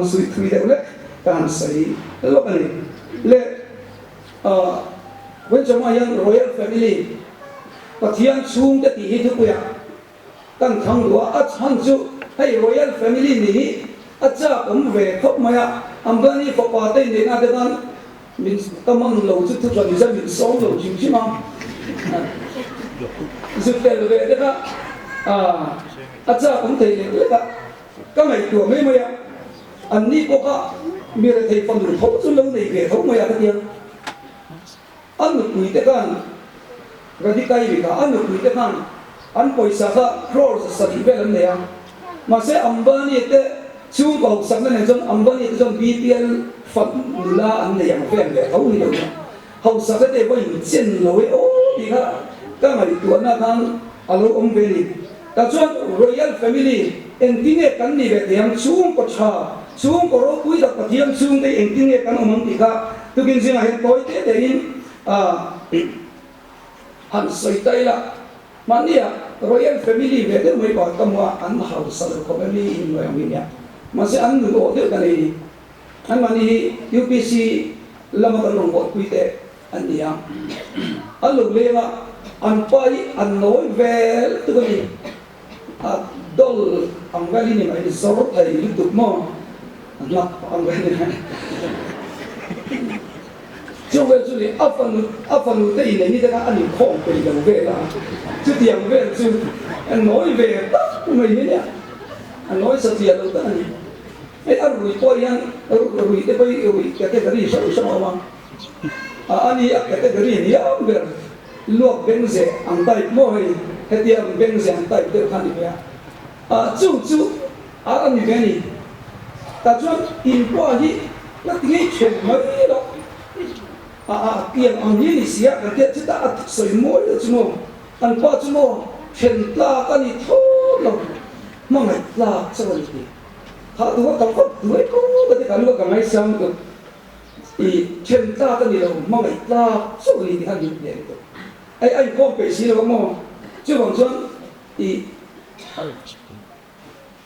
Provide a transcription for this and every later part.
suih thui deuh lek ka han sawi lawk a ni. Le Vawichawmah hian Royal Family Pathian chhungte tih hi thupuiah kan thlang duh a, a chhan chu hei Royal Family nih hi a chak awm ve khawp mai a, Ambani fapa te inneihna te khan min ka man lo chu thuhran ni zan min sawm lo hrim hrim a, zut tel ve te kha a chak awm thei lek lek a, ka ngaihtuah mai mai a, an ni pawh kha mi rethei fanu tho chu lo nei ve tho mai a ka tia. A nupui te khan Radhika-i mi kha a nupui te khan an pawisa kha crores 7 vel an nei a, mahse Ambani te chhungkaw hausakna nen chuan Ambani te chuan BPL fund nula an nei ang vel ve tho ni lo nia, hausakna te pawh inchen lo e aw tih kha ka ngaihtuahna khan a lo awm ve a ni. Tah chuan Royal Family engtinge kan nih ve thei ang, chhungkaw tha, chhungkaw ropui tak Pathian chhungte hi engtinge kan awm ang tih kha tukin zingah hian tawi te tein han sawi ta ila. Mahnia Royal Family ve deuh mai pawh ka hmu a, an hausa lo khawp em i innuai ang hi nia. Mahse an nun awh deuh ka nei ni. Anmahni hi UPC lama kan rawn bawlhpui te an ni a, an lo leng a, an pa hi a nawi vel tuk a ni, a dawl ang vel hi ni mai, zawr thei lutuk maw, a hnap ang vel ni mai. Chu vel chu ni, a fanu a fanu te inei ni te kha a inkhawm peih lo vel a, chutiang vel chu a nawi ve tak mai hi nia, a nawi satliah lo tak a ni. Hei a rui pawh hian rui te pawh hi rui category hrang hrang a awm a. A ani a category hniam ber luak beng zeh ang type maw hei hetia ang beng zeh ang type deuh kha a ni ve a. A chung chu a ani ve a ni. Tah chuan in pawh hi la ti ngei then mai lo. A a pian ang hi a ni si a kan tia chutah a sawi mawi deuh chu maw an pa chu maw then tlak a ni thlawt lo hmangaih tlak chauh a ni ti. Kha duh a ka vak duai khawp a ti ka lu a ka ngaisang tuk. I then tlak a ni lo, hmangaih tlak chauh a ni tih kha min hne lutuk. Ei a inkhawm peih si lo a maw? Chuvang chuan i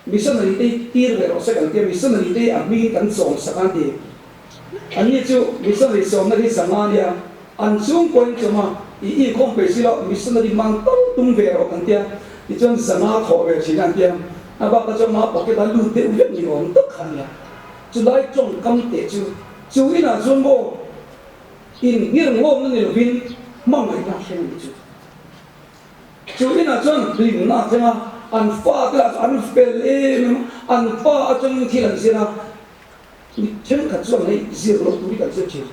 missionary te hi tir ve rawh se kan tia, missionary te hi a hmingin kan sawm sak a ti. Anni chu missionary sawmna hi zanga a nia, an chhungkaw in chawm a, i inkhawm peih si lo, missionary man tal tum ve rawh kan tia, tichuan zanga thawh ve thin a an tia. A bak a chuan mah pocket a lut deuh vek ni awm tak kha a nia. Chulai tawngkam teh chu chu inah chuan maw in nghir ngawmna ni lovin hmangaihna a thleng a ni chu. Chu inah chuan hlimna a thleng a, an fa te lah chu an fel em em a, an pa atangin thil an zir a, mi thenkhat chuan hei zir loh tur hi kan zir thin.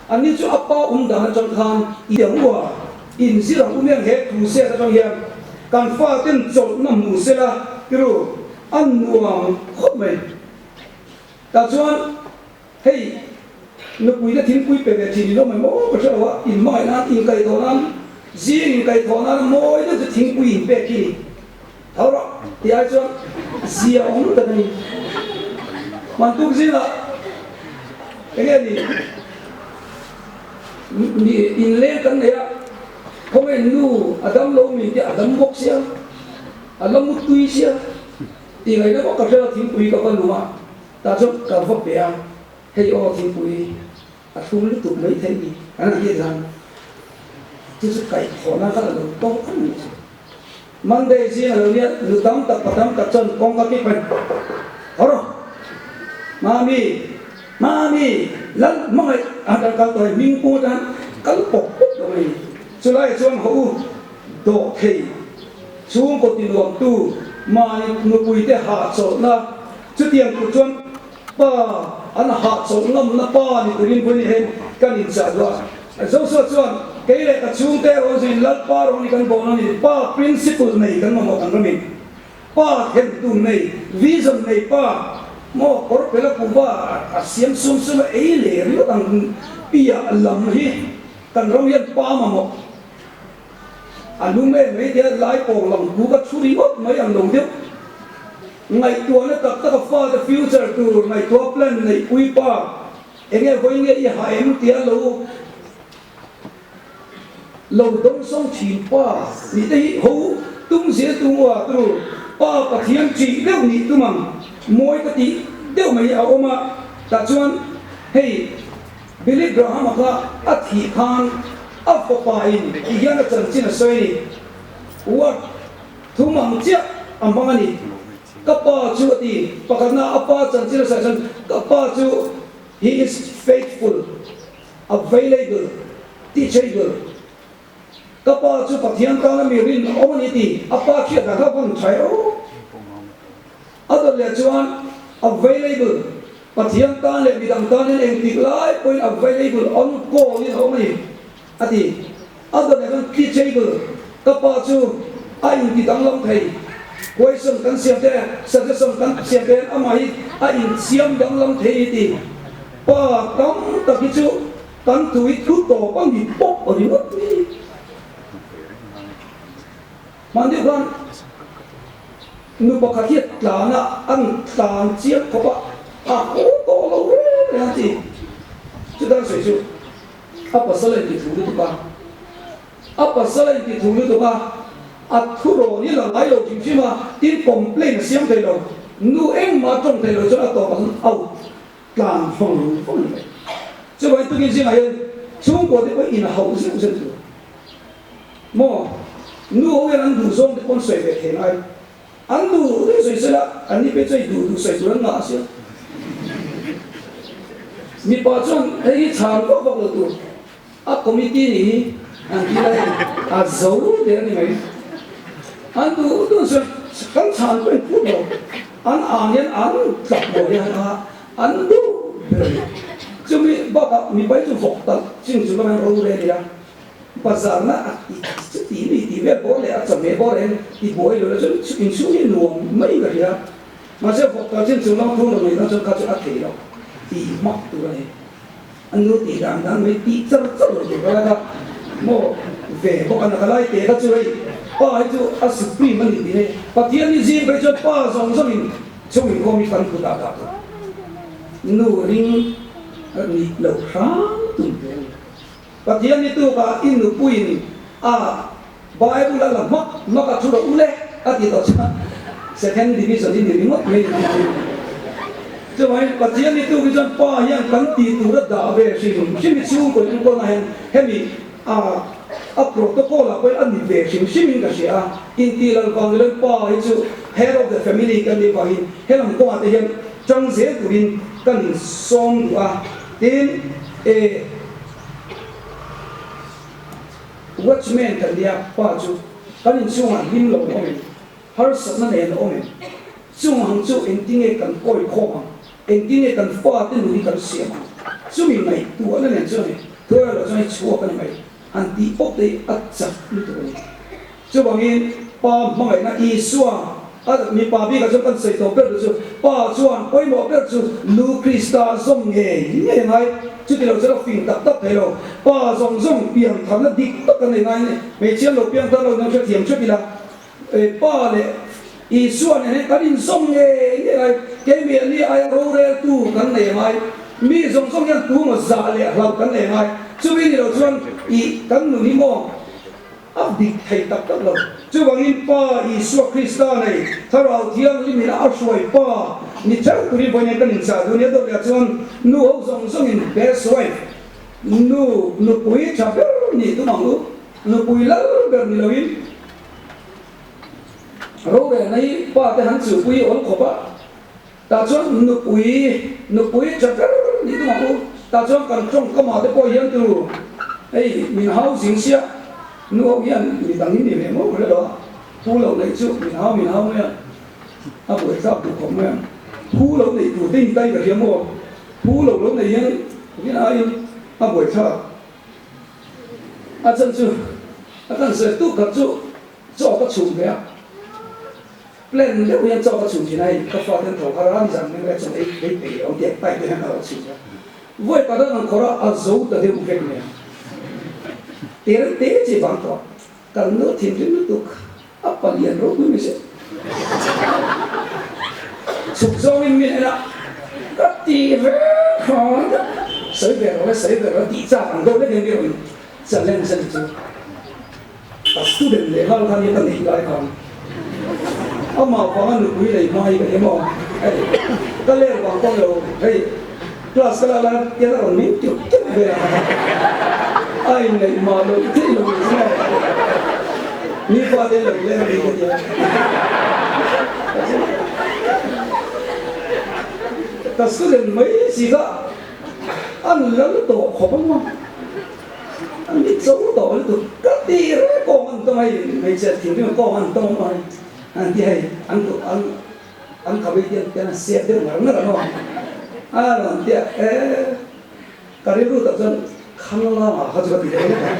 Anni chu a pa awm dan atang khan i ang u a, in zir ang u miang he crusade atang hian kan fa ten chawlhna hmu sela tiru a nuam khawp mai. Tah chuan hei nupuite thingpui pe ve thin in awm em aw ka hre lo a, in hmangaih nan inkaih thawh nan zing inkaih thawh nan mawi deuh chu thingpui in pek hi ni tho rawh tih ai chuan zia awm tak a ni. Mantuk zingah enge ni ni inleng kan nei a, khawngaih nu a dam lo mi te a dam bawk sia, a la mutui sia. Tih ngaihna pawh ka hre lo, thingpui ka va lum a, tah chuan ka va pe a, hei aw thingpui a thlum lutuk mai thei ni kan han tih zan chu chu kaih thawhna kha a lo tawk a ni chu. Monday zing a lo nia, nu tam tak pa tam tak chuan kawngka kik mai, Haw rawh, Mami, Mami, Lal hmangaih a han kal tawh hei hming pung atang kal pawp pawp lo mai ni. Chulaiah chuan haw u, dawh thei. Chhungkaw tinuamtu mahni nupuite hahchawlhna chutiang tur chuan pa an hahchawlh ngamna pa ni turin vawiin hian kan inchah duh a. Joshua chuan, Kei leh ka chhungte erawh chu in Lalpa rawng ni kan bawn a ni. Pa principle nei kan mamawh kan ramin. Pa thentum nei, vision nei pa maw kawr pela kuhva a siam sum sum a ei leh ringawt ang piah lam hi kan ram hian pa mamawh. A lum em mai tia lai pawng lang ku ka thu ringawt mai ang lo deuh. Ngaihtuahna tak tak a fate future tur ngaihtuah plan neih pui pa enge vawi nge i ha em tia lo lo dawng sawng thin pa nih te hi ho tum zel tum ua turu pa Pathian ṭih deuh nih tum ang mawi ka tih. deuh mai a awm a, tah chuan hei Billy Graham-a kha a thih khan a fapa in ti hian a chanchin a sawi a ni, Word thum ang chiah a hmang a ni. Ka pa chu a ti, pakhatna a pa chanchin a sawi chuan ka pa chu he is faithful, available, teachable. Ka pa chu Pathian tana mi rin a awm a ni ti a pa hriat dan kha van tha ero. A dawt leh chuan available, Pathian tan leh midang tanin engtik lai pawhin available, on call in a awm a ni a ti. A dawt leh chuan teachable, ka pa chu a inti danglam thei, question kan siam te, suggestion kan siam te hian amah hi a insiam danglam thei a ni ti. Pa tam tak hi chu Kan tui thu tawp a ni pawp ringawt mai. Hmanni khan nu pakhat hi a tlan a, an tlan chiang khawp a, a haw tawh lo reng reng a ti. Chutan sawi chu a pasal a inti thu lutuk a, a pasal a inti thu lutuk a, a thu rawn hi la ngai lo hrim hrim a, tin complain a siam thei lo. Nu engmah a tawng thei lo chuan a tawp ang out. Tlan fang fang ni mai. Chuvangin tukin zingah hian chhungkua te pawh in hauh zeuh zeuh tur. Maw? Nu ho hian an duh zawng te pawh an sawi ve thei ngai. An duh duh sawi sela, an ni phei chuan i duh duh sawi tur an ngah sia. Mipa chuan hei hi chhan vak vak lo tur. A committee nih hi an ti lai a zo der ni mai. An duh duh chuan kan chhan pawh in phut lo. An ang hian an tlak mawi hian a an duh ber a ni. Chumi bakah mipai chu vawk talh ching chu lam hian ro rel ila bazar na a ti chu ti mi ti vel bawr leh a chawhmeh bawr hian ti buai lo la chuan inchhung hi nuam mai ka hria. Mahse vawk talh chin chung lam thu rawn nei tan chuan kha chu a thei lo tih hmak tur a ni. A nu tih dan dan mai tih char char lo tur ka la ka maw ve bawk a na ka lai te kha chu hei pa hi chu a supreme a ni tih hei Pathian hi zing phei chuan pa zawng zawng in chhung inkhawm hi kan kutah dah tur nu ring nih loh hram tum ve a ni. Pathian hi tukah i nupuiin a Bible a la hmak hmak a thu rawh u le a ti tawh chuan second division hi ni ringawt mai ni ang. Chuvangin Pathian ni tu hi chuan pa hian kan tih tur a dah ve hrim hrim hi chhungkaw enkawlna hian hemi a a protocol ah pawhin a ni ve hrim hrim in ka hria a, intih lal vang ni loin pa hi chu head of the family kan nih vangin helam kawngah te hian tang zel turin kan insawm duh a, tin e. Watchman kan nia, pa chu kan inchhungah hlim lo awm em? Harsatna nen a awm em? Chung ang chu engtinge kan kawi khawm ang? Engtinge kan fate nun hi kan siam ang? Chumi ngaihtuahna nen chuan e, thuai erawh chuan i chhuak a ni mai. Han tih pawp te hi a chak lutuk a ni. Chuvangin Pa hmangaihna Isua a mipa bikah chuan kan sawi tawh ber chu Pa chuan pawimawh ber chu Lu Krista zawm ngei ngei a ngai. Chuti lo chuan a fing tak tak thei lo. Pa zawng zawng piang tharna dik tak a nei ngai a ni. Hmeichhia an lo piang thar lo nen hrethiam hrep ila Pa leh Isua nen hian kan inzawm ngei ngei ngai. Keimi a ni aia roreltu kan nei a ngai. Mi zawng zawng hian tumaw zah leh hlauh kan nei a ngai. Chumi ni lo chuan ih kan nun hi maw? A dik thei tak tak lo. Chuvangin Pa Isua Krista nei Thlarau Thianghlim in a hruai Pa ni theuh turin vawiin kan inchah duh nia dawt leh chuan nu ho zawng zawngin best wife, nu nupui tha ber nih tum ang u, nupui lal ber ni loin rorelna hi pa te han chuhpui awl khawp a, tah chuan nupui nupui tha ber nih tum ang u, tah chuan kan tawngkamah te pawh hian tu hei min hau zing sia, nu ho hian mi dang hi ni ve maw hre lo a, phu lo neih chu min hau min hau mai a, a buaithlak duh khawp mai a, phu lo neih tur te in tai ka hria maw, phu lo lo neih hian rin aiin a buaithlak a chan chu a kan sawi tuk khat chu chaw ka chhum ve a. Plan deuh hian chaw ka chhum thin a, hei ka fate an tho har a, nizan meng leh chaw ei ei peih leh awm tih ang type te hian ka lo chhum a. Vawi pakhat an khawrh a, a zo ta deuh vek mai a. Te reuh te chi vang tawh a, kan nu thinrim lutuk a palian ropui mai se. Chhuk zawngin min en a, ka ti reng khan sawi ve rawh le, sawi ve rawh le tih chak ang deuh lek hian mi rawn challenge a ni chu. A student leh nghal khan ka neih lai khan amah vanga nupui nei hma hi ka ni maw? Hei. Ka ler vang pawh lo hei class ka lak lai hian a rawn meng tirh tirh vel a, a inneih mah loh theih loh ni chu mi fate lo ler a ni ka ti a. Ka student mai si kha an lal tawh khawp ang maw? An ni cho tawh lutuk ka ti reng kawng an tawng hei hmeichhe thinrim kawng an tawng maw hei an ti hei an an an khabe te an an sep deuh ngar ngar a maw a rawn ti a e ka rilru tak chuan khang lama kha chu ka ti deuh lek a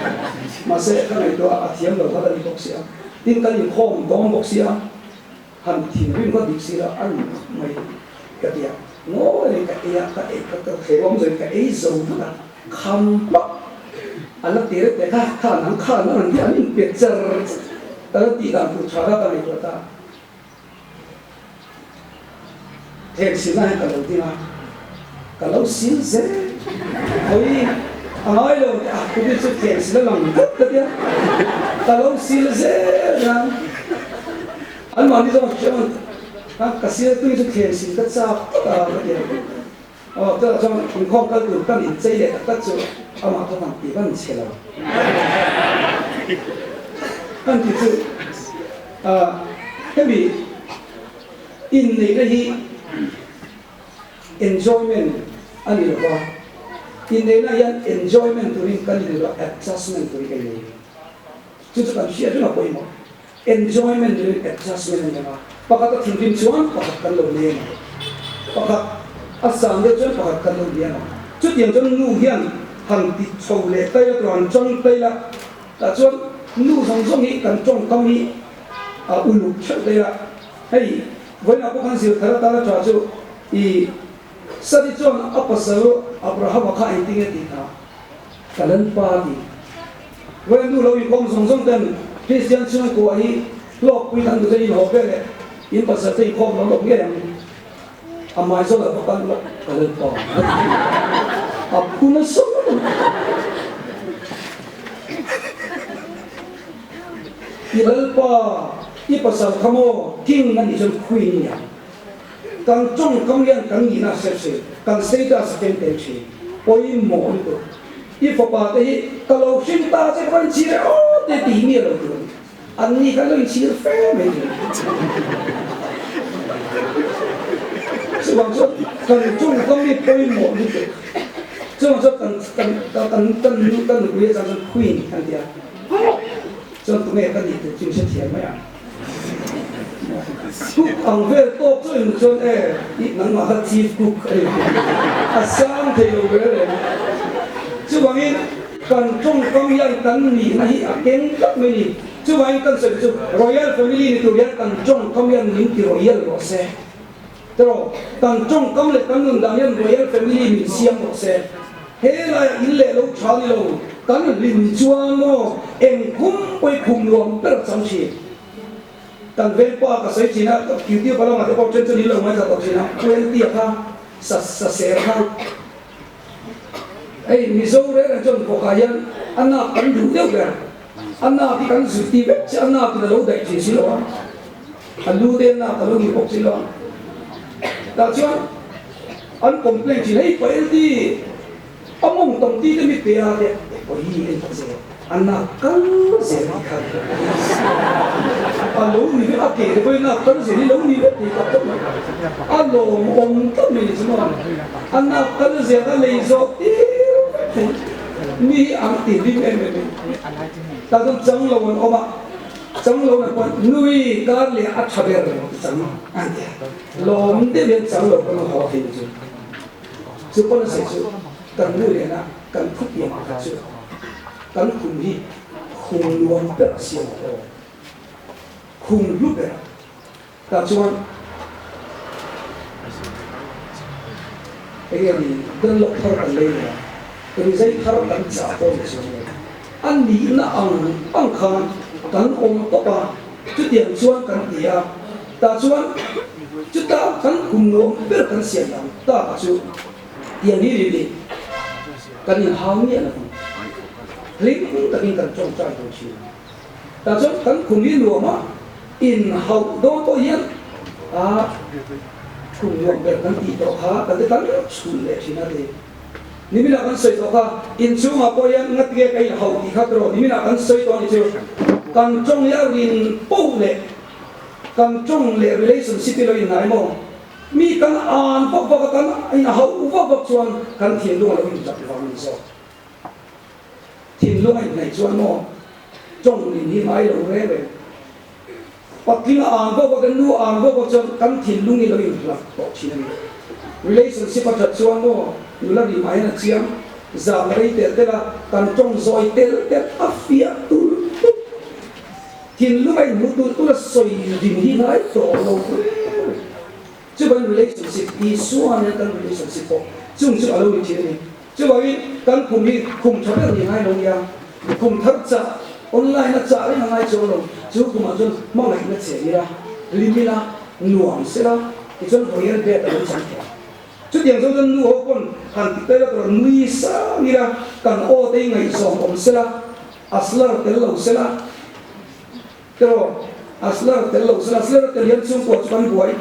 mahse ka ngaihtuah a thiam lo kha ka ni bawk si a tin kan inkhawm dawn bawk si a han thinrim kha dik si la a ni khawp mai ka ti a ngawi reng ka ei a ka ei ka thei awm zawin ka ei zo vek a kham hmak a la ti reng teh kha khan ang khan ang tih an inpe char char ka la tih dan tur tha kha ka ngaihtuah ta. Heng silna hian ka lo ding a, ka lo sil zel. Hawi a ngai lo teh a, kumin chu heng sil a lang tlat ka tia, ka lo sil zel hian anmahni zawng hriat a, ka sil tui chu heng sil ka chak tlat a ka tia. Aw, chutah chuan inkhawm kal tur kan inchei leh tak tak chu amah kha kan ti van chhe lo. Kan ti chu hemi inneihna hi enjoyment a ni lo va, inneihna hian enjoyment turin kan innei lo a, adjustment turin kan innei. Chu chu kan hriat reng a pawimawh. Enjoyment leh adjustment a ni ang a, pakhat a thinrim chuan pakhat kan lo leng ang, pakhat a sang deuh chuan pakhat kan lo liam ang. Chutiang chuan nu hian han ti chho leh tai la tur han chang tai la, tah chuan nu zawng zawng hi kan tawngkam hi a uluk theuh thei a. Hei vawiinah pawh kan zir thar atan a tha chu i Sari chuan a pasal Abrahama kha engtin nge tih kha ka Lalpa ti. Vawiin nu lo inkhawm zawng zawng ten Kristian chhungkua hi hlawkpui kan duh te inhaw vel leh in pasal te inkhawm lo lawk ngei ang. A mai zawk ah pawh kan lawk ka Lalpa a ti. A phu nasa ngawt ang. I Lalpa, i pasal kha maw king a nih chuan queen i ni ang. Kan tawngkam hian kan nihna a hriat thin, kan status a keng tel thin. Pawimawh lutuk. I fapa te hi ka lo hrim ta che ka va inchhir e aw te tih mi a lo tur. An ni kha lo inchhir fe mai thin. Chuvang chuan kan tawngkam hi pawimawh lutuk. Chuvang chuan kan kan kan kan nu kan nupui atang chuan queen kan ti a. Chuan tunge ka nih tur chu in hrethiam mai ang. Cook ang vel tawk chu in chuan e i nangmah kha chief cook a ni a sang thei lo ber reng a. Chuvangin kan tawngkam hian kan nihna hi a keng tlat mai ni. Chuvangin kan sawi chu royal family ni tur hian kan tawngkam hian min ti royal rawh se. Tiraw kan tawngkam leh kan nun dan hian royal family min siam rawh se. He laiah in leh lo tha ni lo kan hlim chuan maw eng khum pawhin khum nuam ber a chang thin. Kan veng pa ka sawi thin a, YouTube a lamah te pawh then chuan in lo ngaithla tawh thin a, Puentia kha sa sa ser kha hei Mizo reng reng chuan vawkah hian a nak kan duh deuh ber, a nak hi kan zut ti vek che a nak in a lo daih thin si lo a, a lu te a nak a lo ni bawk si lo a, tah chuan an complain thin hei pa LD A mawng tam ti te mi pe a te pawh hi en ta che a nak kal zel ti kha a lo ni vek a ke te pawh hi nak kal zel hi lo ni vek thei tak tak mai a lawmawm tak mai ni chu maw a nak kal zel a lei zawh tir vek thei mi hi ang ti hlim em em mai tah chuan chang lo an awm a chang lo na pawh nui kar leh a tha ber chang an ti a lawm deuh hian chang lo kan haw thei chu. Chu pawn a sawi chu kan nu lehna kan thu pian pakhat chu kan khum hi khum nuam ber a siam a aw, khum hlu ber a tah chuan enge ni Dunlop thar kan lei lo a, rizai thar kan chah pawh ni chuang lo, a nihna ang ang khan kan awm tawp a, chutiang chuan kan ti a. Tah chuan chuta kan kum nuam ber kan siam dan tak chu tiang hi ri ni kan inhau miah lo ang. Hlim takin kan tawngtai dawn thin a. Tah chuan kan kum hi nuam a inhauh dawn pawh hian a. Kum nuam ber kan tih tawh kha kan ti tam chhun leh thin a ti. Niminah kan sawi tawh kha, inchhungah pawh hian ngatinge ka inhauh tih kha tawh niminah kan sawi tawh a ni chu. Kan tawng hi a rin poh leh kan tawng leh relationship hi lo inhnai maw? Mi kan an vak vak a, kan inhauh vak vak chuan kan thinlung a lo intap vang a ni zawk. Thinlung a inhnaih chuan maw tawng rin hi ngai lo reng reng. Patling a ang bawk a, kan nu a ang bawk a chuan kan thinlung hi lo inhlak tawh thin a ni. Relationship a that chuan maw nula ri mah hian a chiang, zan rei telh telh a, kan tawng zawi telh telh a fiah tulh tulh. Thinlung a inhmuh tulh tulh a sawi rim hi ngai tawh lo reng reng. Chuvangin relationship, Isua nen kan relationship pawh chung chu a lo ni thin a ni. Chuvangin kan khum hi khum tha ber ni ngai lo nia, khum thar chah, online a chah reng a ngai chuang lo, chu khumah chuan hmangaihna che ila, hlim ila, nuam sela, tichuan royal bed a lo chang thei ang. Chutiang zawng chuan nu ho pawn han ti tel a tur nui sang ila, kan aw te hi ngaihzawm awm sela, a slur tel lo sela, tiraw, a slur tel lo sela, slur tel hian chhungkua chu kan buai,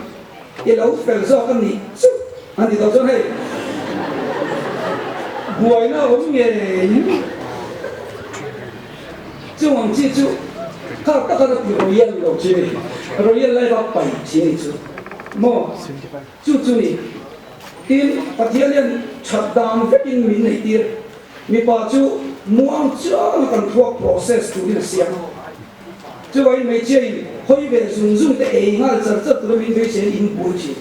i lo fel zawk a nih chu an ti tawh chuan hei buaina a awm ngei chung ang chi chu kha taka na ti royal lo chi ni, royal lai va pai chi ni chu maw chu chu ni tin Pathian hian that dan vekin min neih tir. Mipa chu muang chuang a kan thluak process turin a siam. Chuvangin hmeichhia in hawi ve zung zung te ei nghal char char tura min beisei in in bur thin.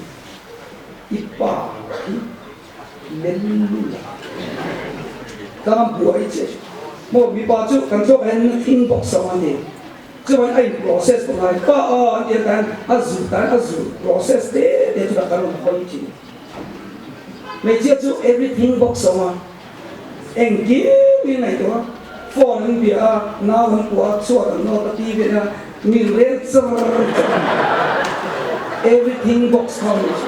I pa hi lel lul a tang buai che maw mipa chu kan thluak ah hian nothing box a awm a ni. Chuvangin a in process pawh ngai pa a an ti a tan a zut tan a zut process te te chu kan rawn hawi thin. Hmeichhia chu everything box a awm a, engkim hi ngaihtuah a, phone an bia a, nau an kuah a, chhuat an nawt a, TV an en a, min rel char char a, everything box kha a ni chu.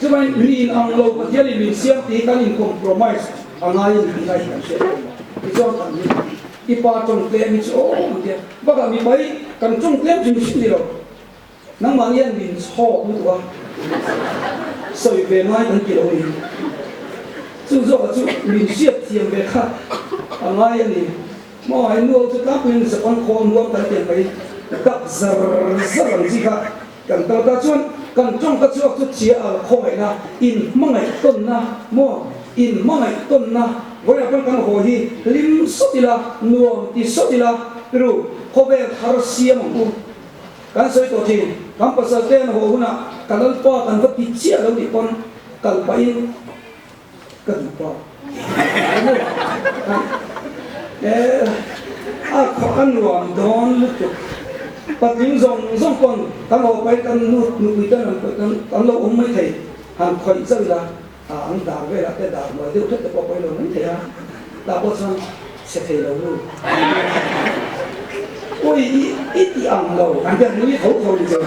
Chuvangin mi in ang lo Pathian in min siam tih hi kan in compromise a ngai a ni tih lai hi kan hriat a ni. Tichuan kan ni i pa tawng tlem hi chu aw an tia, bakah mipa hi kan tawng tlem hrim hrim ni lo. Nangmah hian min chhawk lutuk a, sawi ve ngai kan ti lo ni. Chu zawkah chu min hriat thiam ve kha a ngai a ni. Maw he nu ho chu tlangpuiin Japan khaw nuam kan ti ang mai, dak zar zar ang chi kha kan kal ta chuan kan tawng ka chhuak chu chia al khawngaihna, in hmangaih tawnna maw, in hmangaih tawnna vawiah pawn kan haw hi hlim sawt ila, nuam ti sawt ila, ru khawvel thar siam ang u. Kan sawi tawh thin, kan pasal te an haw hunah ka lalpa kan va ti chiah lo nih pawn kal pahin ka duh pa a khaw a nuam dawn lutuk. Patling zawng zawng pawn kan haw pahin kan nu nupui te an lo awm mai thei, han khawih zauh ila an dar velah te dar hnuai deuh hret te pawh pawi lo mai thei a, tah pawh chuan chhe thei lo nu ui i i ti ang lo an ti a nui tho tho ni chu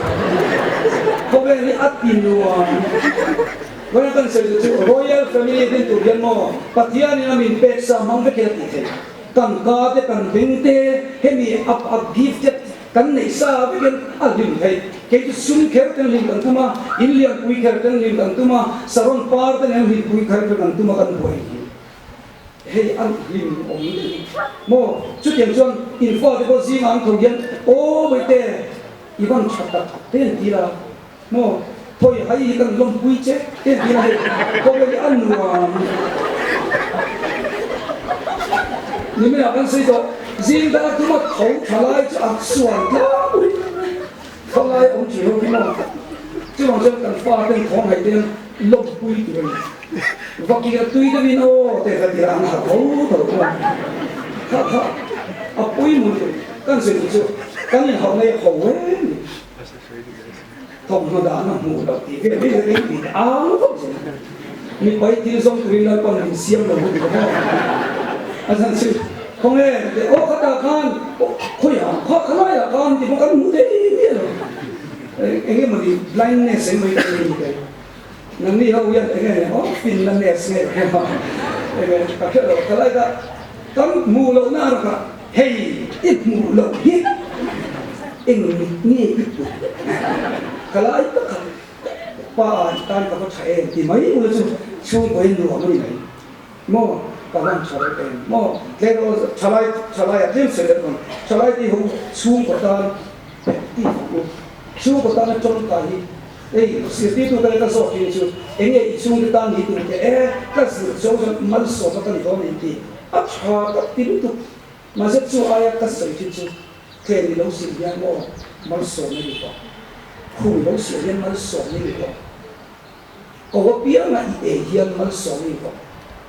khawvel hi a ti nuam vawiin kan sawi chu chu royal family din tur hian maw Pathian in a min pek sa hmang vek hian a ti thei kan ka te kan beng te hemi a a gifted Kan neih sa vekin a hlim theih. Kei chu sum kher ten hlim kan tum a, in lianpui kher ten hlim kan tum a, saron par te nen hlimpui kher kher kan tum a kan buai hi. Hei a hlim awm deuh hi maw? Chutiang chuan in fate pawh zingah an tho hian aw Bawihte i van tha tak te an ti la maw? Thawi hai hi kan lawmpui che te an ti la hei khawvel hi a nuam. Niminah kan sawi tawh, zing dang a tuma tho tha lai chu a sual tlangpui tho lai a awm thin ho hi maw? Chuvang chuan kan fa ten thawng hai ten lawmpui tur a ni. Vakir tui deuhin aw te kha tira an ha tho tho chuan kha kha a pawimawh lutuk kan sawi tur chu kan inhauh na hi a ho em ni. Thawmhnaw dahna hmuh loh tih vel hi ring tih ang vak zel. Mipai thil zawng turin Lalpan min siam lo hu tih maw? A chhan chu khawnge teh aw khatah khan khawiah kha khalaiah khan tih pawh kan hmuh thei miah lo. Eng emaw ni blindness eng mai kan ni teh. Nangni ho hian eng nge aw finlaness nge eng nge ka hre lo khalai kha kan hmuh lohna a rawk a. Hei i hmuh loh hi eng nge i put? Ka lai tak a, pa i tan ka va tha em ti mai ula chu chhungkaw in nuam a ni mai maw? Ka van tha reuh em maw? Tleirawl thalai thalai ah tlem sawi leh dawn thalai te ho chhungkaw tan active ang u chhungkaw tana tawngtai hi hei zirtirtu ka ka zawk thin chu enge i chhungte tan ni tur teh e ka zir chuang chuan malsawmna ka ni dawn em ti a tha ka ti lutuk mahse chu aia ka sawi thin chu Tlen i lo zir hian maw malsawmna ni tawh, khum i lo siam hian malsawmna ni tawh, ko apianga i ei hian malsawmna ni tawh.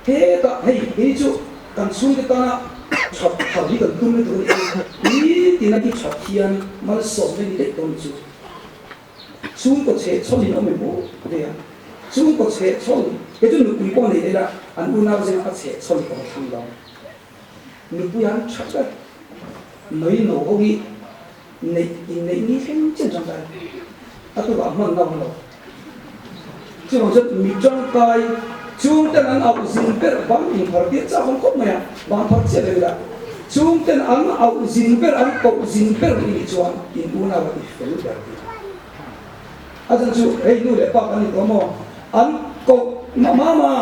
Hetah hei kei chu kan chhungte tana that thar hi kan tum lutuk a ni e, nitina i that hian malsawmna ni daih dawn chu. Chhungkaw chhehchhawn in awm em aw ve a, chhungkaw chhehchhawn kei chu nupui pawh nei ila an unau zingah a chhehchhawn ka va thlang lo. Nupui an tha ber. Noi no ho hi neih inneih ni thleng chen tangkai a tukah hman na awm lo. Chuvang chuan mi tangkai chhungten an auh zin ber bang inphar tir chak awm khawp mai a, bang phar chiah lo ila chhungten an auh zin ber an koh zin ber i nih chuan in unau a ti fel ber tih a chan chu hei nu leh pa kan ni tawh maw an koh mama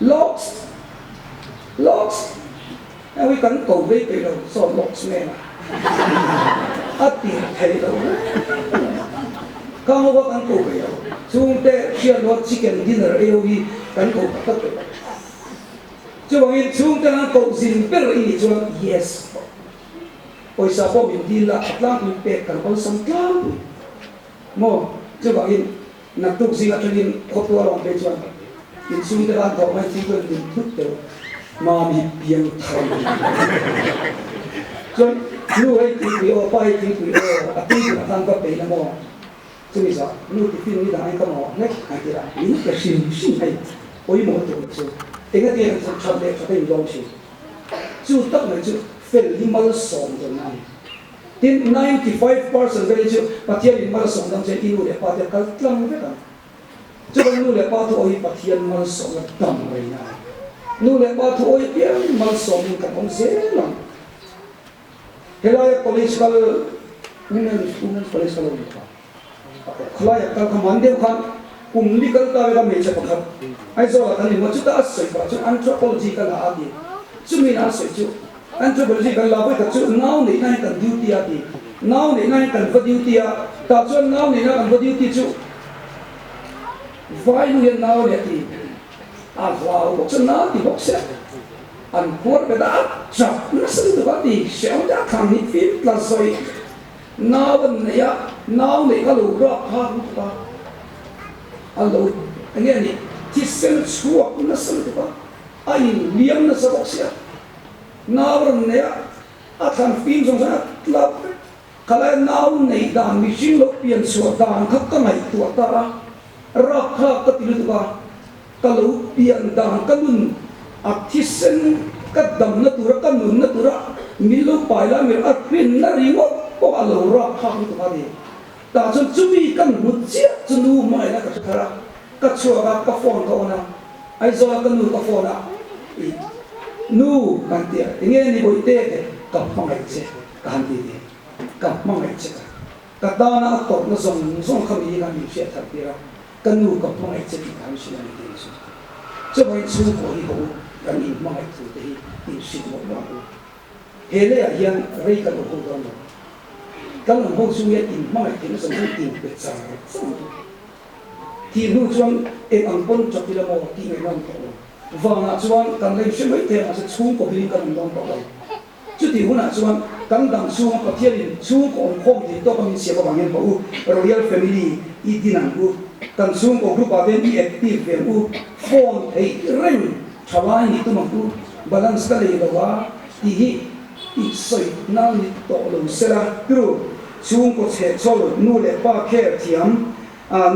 lawks Lawks! Hei kan ko vei peih lo saw Lawks nena a ti thei lo Khang ho kha kan ko peih lo chhungte hriatloa chicken dinner ei ho hi kan ko tak tak peih lo. Chuvangin chhungte an koh zin ber i nih chuan yes pawisa pawh min dil la a tlangpui pek kan awlsam tlangpui maw chuvangin Naktuk zing atangin khawtual awm phei chuan inchhungte khan thawh mai thing chuan min thut teuh mam hi piang thar mai chuan nu hei thingpui aw pa hei thingpui aw a tui tur atan ka peih na maw chumi zah nu tiffin ni dang in ka mamawh hlek an ti a min pe hrim hrim hei pawimawh tur chu engatinge kan that leh that a inlawm thin chu tak mai chu fel hi malsawm dawn a ni. Tin, 95% vel hi chu Pathianin malsawm dang che i nu leh pa te a kal tlang vek ang. Chuan nu leh pa thu awi hi Pathian malsawmna dam rei na a ni. Nu leh pa thu awi apiangin malsawmin kan awm zel ang. Helaia college kal Women's Women's College kal a awm kha. Khawlaia kal kha man deuh khan kum li kal ta veka hmeichhe pakhat Aizawlah kan inhmu a, chuta a sawi pah chuan Anthropology ka la a ti. Chumi in a sawi chu Anthropology kan la vawikhat chu nau neihna hian kan duty a ti. Nau neihna hian kan va duty a, tah chuan nau neihna kan va duty chu vai nu hian nau nei a ti. A hlau bawk chuan nau ti bawk se an khuar bet a, a chak nasa lutuk a ti. Hrehawm te a thlang hnih fim tla zawih. Nau an nei a, nau neih kha lo rap phak lutuk a, a lo eng nge ni thisen chhuak nasa lutuk a, a inhliam nasa bawk sia. Nau rawn nei a, a thlan fim zawng zawng a tla vek. Khalai nau neih dan mihring lo pian chhuah dan kha ka ngaihtuah ta a, rap thlak ka ti lutuk a, ka lo pian dan ka nun a thisen ka damna tura ka nunna tura min lo pai lai mai a hrinna ringawt pawh a lo rapthlak lutuk a ni. Tah chuan chumi ka hmu chiah chu nu hmangaihna ka hre thar a, ka chhuak a, ka phone ka on a, Aizawl ka nu ka phone a, i nu ka han ti a, enge ni bawihte te ka hmangaih che ka han ti ti, ka hmangaih che ka ka tana a tawrhna zawng zawng kha mi khan min hriat thar tir a, Ka nu ka hmangaih che tih khan hrilh a ni tih chu. Chuvangin chhungkaw hi ho kan inhmangaih thu te hi inhrilh mawlh mawlh ang u. He leiah hian rei kan awm ho dawn lo. Kan awm ho chung hian inhmangaih theihna zawng zawng inpe char char ang u. Tih hnu chuan eng ang pawn tap ila maw tih ngaihna awm tawh lo. Vanah chuan kan la inhre mai thei ang mahse chhungkaw bilin kan awm dawn tawh lo. Chutih hunah chuan kan dang chhunga Pathianin chhungkaw awmkhawm thei tawka min siam avang hian u, Royal Family i din ang u, kan chhungkaw group ah te i active ve ang u, phone theih reng tha lai nih tum ang u, balance ka nei lo a tih hi i sawi nan ni tawh lo sela tru, chhungkaw chhehchhawl nu leh pa care thiam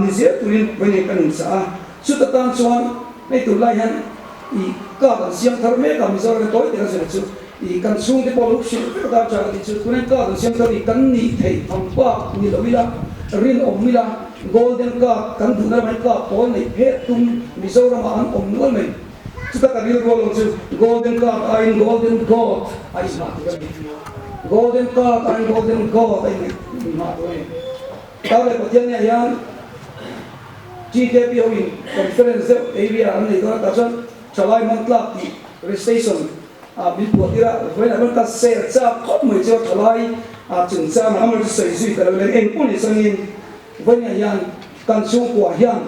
ni zel turin vawiin kan inchah a, chuta tan chuan hei tur lai hian i card an siam thar mek a, Mizoram tawi tak a zir chu i kan chhungte pawh lo hrilh vek atan tha ka tih chu tunah card an siam thar i kan nih theih ang bak ni lo ila rinawm ila golden card kan duhna lamah hian card pawl neih phet tum Mizoramah an awm nual mai chuta ka rilru alawm chu golden card aiin golden god a inhmah tur a ni golden card aiin golden god a inhmah tur a ni. Tar leh Pathian nia hian GKP ho in conference deuh area an nei dawn a, tah chuan thalai man tlak tih registration ah min puah tir a, vawiinah chuan ka share chak khawp mai chu a thalai ah chungchang ah amaherawhchu sawi zui ka lo leng eng pawh ni changin vawiinah hian kan chhungkua hian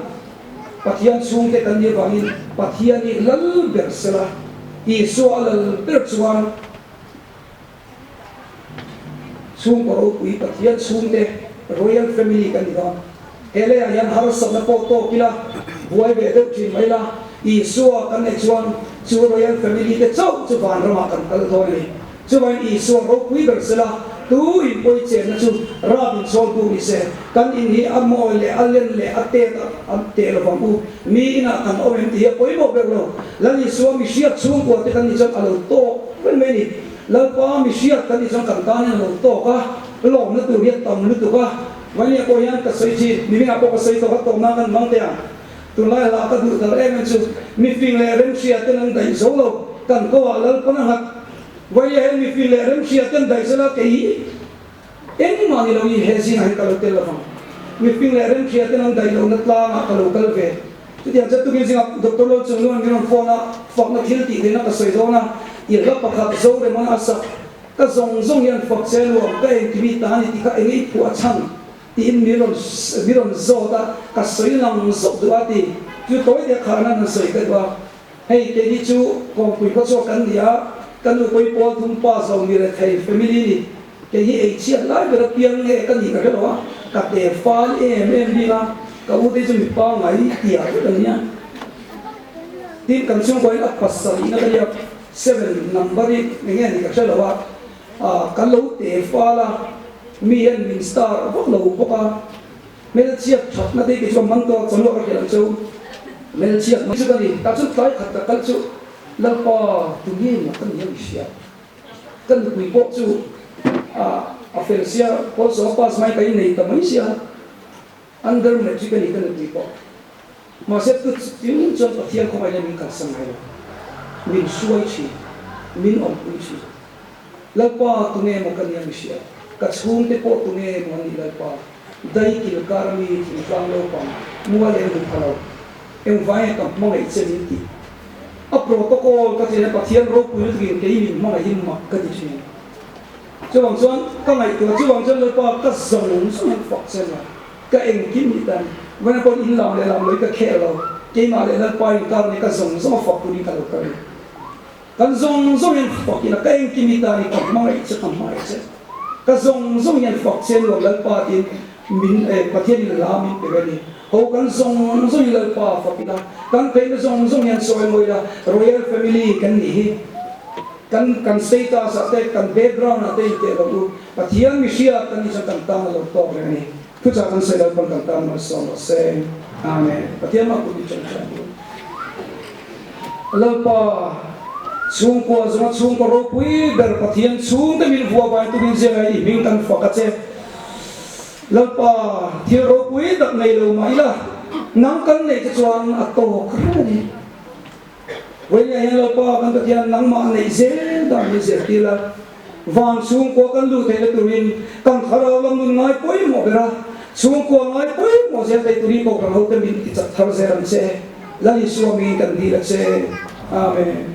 Pathian chhungte kan nih avangin Pathian hi lal ber sela, Isua a lal ber chuan Chhungkaw ropui Pathian chhungte Royal Family kan ni dawn. He leiah hian harsatna pawh tawk ila, buai ve deuh thin mai ila, Isua kan neih chuan chu Royal Family te chauh chu vanramah kan kal dawn a ni. Chuvangin Isua ropui ber sela, tu in pawi chenna chu rap in chawl buk ni se, kan in hi a mawi leh a len leh a tet a teh lovang u. Mi inah kan awm em tih hi a pawimawh ber lo. Lal Isua mi hriat chhungkua te kan nih chuan a lo tawk reng mai a ni. Lalpa mi hriat kan nih chuan kan tan hian a lo tawk a, lawmna tur hi a tam lutuk a. Vainia pawh hian ka sawi thin, mimingah pawh ka sawi tawk a, tawmna kan hmang teh ang. Tunlai hla ka duh dal em em chu, mifing leh remhria ten an daih zo lo, kan ko ah Lalpan a nghat. Vainia hian mifing leh remhria ten daih zela kei hi engmah ni lo i he zingah hian ka lo tel lovang. Mifing leh remhria ten an daih lohna tlangah ka lo kal ve. Chutiang chuan tukin zingah Doctor Lo Chung Luan min rawn phone a, fakna thil tih theihna ka sawi dawn a, i hla pakhat Zoremana a sak, Ka zawng zawng hian fak che luam, ka engkimi ta a ni tih kha eng i phuah chhan tiin min rawn min rawn zawt a, ka sawi lang zawk duh a ti. Chu tawi te kharna an sawi ka duh a, hei keini chu kawngpui khawchhuak kan ni a, ka nu pawi pawl thum pa zo mi rethei family ni, Kei hi ei chhiat lai ber apiang nge ka nih ka hre lo a, ka te fal em em bik a, ka u te chu mi pangai tiah vek an nia. Tin, kan chhungkaw in a pasarihna ka nia, seven number hi eng nge nih ka hre lo a, ah kan lo te fal a, mi hian min star vak lo bawk a, hmelchhiat thatna te kei chuan man tawk chawlh ka hrilh ang cheu, hmelchhiat mai chu ka ni, tah chuan tlai khat ka kal chu Lalpa tunge maw ka nih a mi hria. Ka nupui pawh chu a fel sia, Pawl pass mai ka innei ta mai sia, under matric a ni ka nupui pawh. Mahse tu tin chuan Pathian khawngaihna min kalsan ngai lo, min hruai thin, min awmpui thin. Lalpa tunge maw ka nia mi hria, ka chhungte pawh tunge maw an nih Lalpa, dai kil kar mi thingtlang naupang mual eng hmu pha lo, engvangin ka hmangaih che min tih. A protocol ka chen a, Pathian ropui lutuk in kei min hmangaih hi mak ka ti thin. Chuvang chuan ka ngaihtuah, chuvang chuan Lalpa ka zawng zawng an fak che nia, ka engkim ni tan, vawiin pawh in lam leh lam lawih ka khel lo, keimah leh Lalpa in kar ni ka zawng zawng a fak turin ka lo kal a ni. Kan zawng zawng hian fak ila, ka engkim hi tan i ka hmangaih che, ka hmangaih che. Ka zawng zawng hian fak che nuam Lalpa tiin min eh Pathian in hla min pe ve a ni. Ho kan zawng zawng hi Lalpa fak ila, kan theihna zawng zawng hian sawi mawi ila, Royal Family kan nih hi. Kan kan status ah te, kan background ah te inteh lo u, Pathian mihriat kan nih chuan kan tan a lo tawk reng a ni. Thuchah kan sawi Lalpan kan tan malsawm rawh se. Amen. Pathian mah kut i ṭan ṭan u. Lalpa, chhungkua zawnga chhungkaw ropui ber Pathian chhungte min vuah vai turin zela i hming kan fak a che. Lalpa, thil ropui tak nei lo mah ila, nang kan neih te chuan a tawk reng a ni. Vawiinah hian Lalpa kan Pathian nangmah neih zel dan hi zirtir la, van chhungkua kan luh theihna turin kan thlarau lam nun ngai pawimawh ber a, chhungkua ngai pawimawh zel thei turin Kohhran hote min ti chak thar zel ang che. Lal Isua mingin kan dil a che. Amen.